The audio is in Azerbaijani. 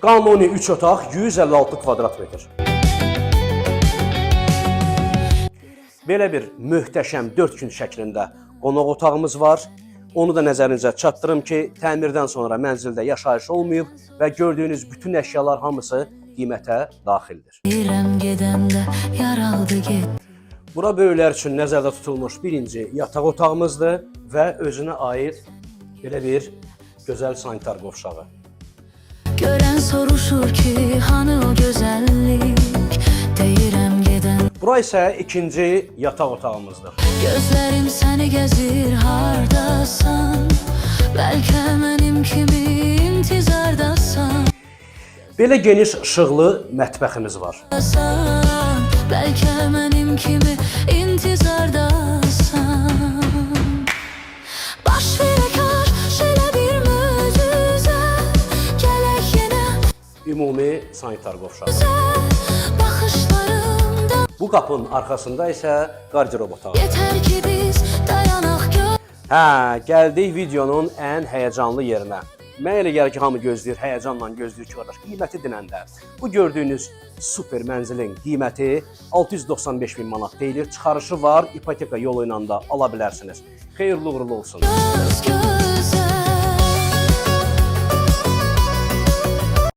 Qanuni 3 otaq, 156 kvadrat metr. Belə bir möhtəşəm 4 gün şəklində qonaq otağımız var. Onu da nəzərinizə çatdırım ki, təmirdən sonra mənzildə yaşayış olmayıb və gördüyünüz bütün əşyalar hamısı qiymətə daxildir. Deyirəm gedəndə yaraldı get. Bura böyüklər üçün nəzərdə tutulmuş birinci yataq otağımızdır və özünə aid belə bir gözəl sanitar qovşağı. Görən soruşur ki, hanı o gözəllik? Deyirəm gedən. Bura isə ikinci yataq otağımızdır. Gözlərim səni gəzir hardasan? Bəlkə mənim kimi intizardasan. Belə geniş işıqlı mətbəximiz var. Bəlkə mənim kimi intizardasan. Baş verə kaş elə bir möcüzə, gələk yenə Ümumi sanitar qovşağı. bizə baxışlarında. Bu qapının arxasında isə qarderob otağı. Yetər ki biz dayanaq gör. Hə, gəldik videonun ən həyəcanlı yerinə. Mən elə gəlir ki, hamı gözləyir, həyəcanla gözləyir ki, qardaş, qiyməti denəndə. Bu gördüyünüz super mənzilin qiyməti 695 min manat deyilir. Çıxarışı var, ipoteka yolu ilə də ala bilərsiniz. Xeyirli uğurlu olsun. Göz göz.